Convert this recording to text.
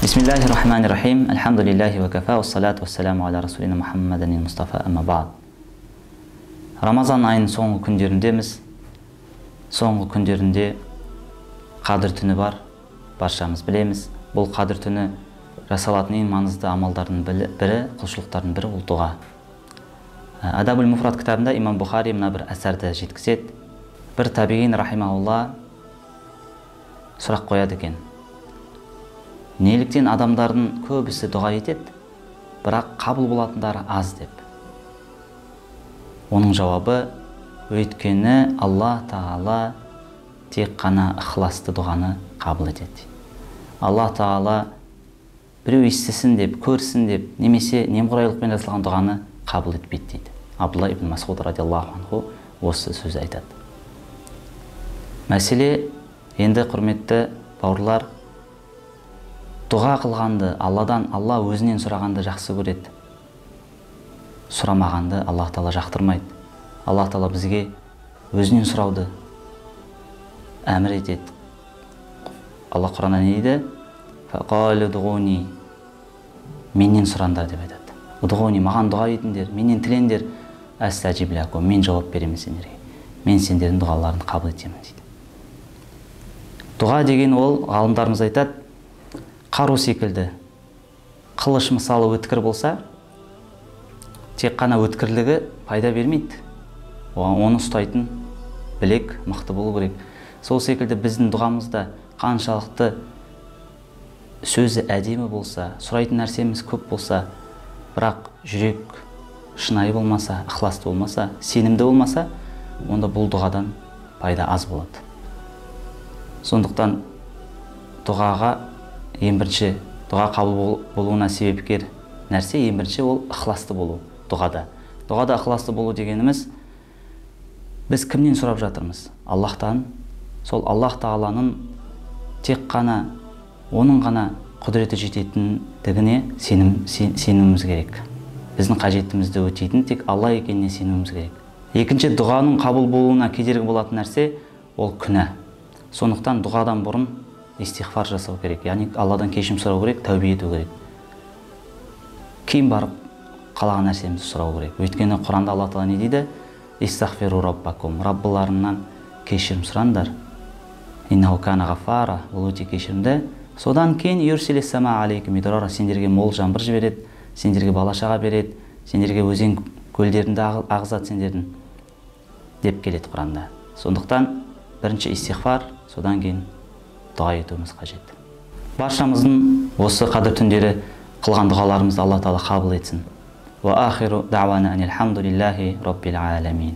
Бисмиллахи-рахмани-рахим. Альхамдулиллахи ва кафа, уассалату вассаламу аля расулина Мухаммадин Мустафа, амма бa'д. Рамазан айының соңғы күндеріндеміз. Соңғы күндерінде Қадір түні бар, баршамыз білеміз. Бұл Қадір түні жасалатын ең маңызды амалдардың бірі, құлшылықтардың бірі ол дұға. Адабул Муфрат кітабында Имам Бұхари мына бір әсәрді жеткізеді. Бір табиғин рахимаулла сұрақ қояды екен. Неліктен адамдардың көбісі дұға етеді, бірақ қабыл болатындары аз деп. Оның жауабы, өйткені Алла Тағала тек қана ықыласты дұғаны қабыл етеді. Алла Тағала біреу естісін деп, көрсін деп, немесе немқұрайлықпен жасалған дұғаны қабыл етпейді дейді. Абдулла ибн Масғуд радиаллаху анху осы сөзді айтады. Мәселе енді, құрметті бауырлар, дұға қылғанды Алладан, Алла өзінен сұрағанды жақсы көреді. Сұрамағанды Аллах Тағала жақтырмайды. Аллах Тағала бізге өзінен сұрауды әмір етеді. Алла Құранда не дейді? Фақалу дғуни, менен сұраңдар деп айтады. Удғуни, маған дұға етіңдер, менен тілеңдер. Әстәжиб ләкум, мен жауап беремін сендерге. Мен сендердің дұғаларыңды қабыл етемін дейді. Дұға деген ол, ғалымдарымыз айтады, қару секілді. Қылыш мысалы өткір болса, тек қана өткірлігі пайда бермейді. Оны ұстайтын білек мықты болу керек. Сол секілді біздің дұғамызда қаншалықты сөзі әдемі болса, сұрайтын нәрсеміз көп болса, бірақ жүрек шынайы болмаса, ықыласты болмаса, сенімді болмаса, онда бұл дұғадан пайда аз болады. Сондықтан дұғаға ең бірінші, дұға қабыл болуына себепкер нәрсе ең бірінші ол ықыласты болу дұғада. Дұғада ықыласты болу дегеніміз, біз кімнен сұрап жатырмыз? Аллахтан. Сол Аллах Тағаланың тек қана оның ғана құдіреті жететіндігіне сенуіміз керек. Біздің қажетімізді өтейтін тек Алла екеніне сенуіміз керек. Екінші, дұғаның қабыл болуына кедергі болатын нәрсе ол күнә. Сондықтан дұғадан бұрын истиғфар жасау керек, яғни Алладан кешірім сұрау керек, тәубе ету керек. Кейін барып қалаған нәрсемізді сұрау керек. Өйткені Құранда Алла Тағала не дейді? Истағфиру раббакум, Раббыларыңнан кешірім сұраңдар. Иннаху кана ғаффара, ол өте кешірімді. Содан кейін юрсилис сама алейкум мидрара, сендерге мол жаңбыр жібереді, сендерге бала шаға береді, сендерге өзен көлдерінде ағызады сендердің деп келеді Құранда. Сондықтан бірінші истиғфар, содан кейін дұға етуіміз қажет. Баршамыздың осы қадір түндері қылған дұғаларымызды Алла Тағала қабыл етсін. Уа ахиру дауана анилхамдулиллахи раббил аламин.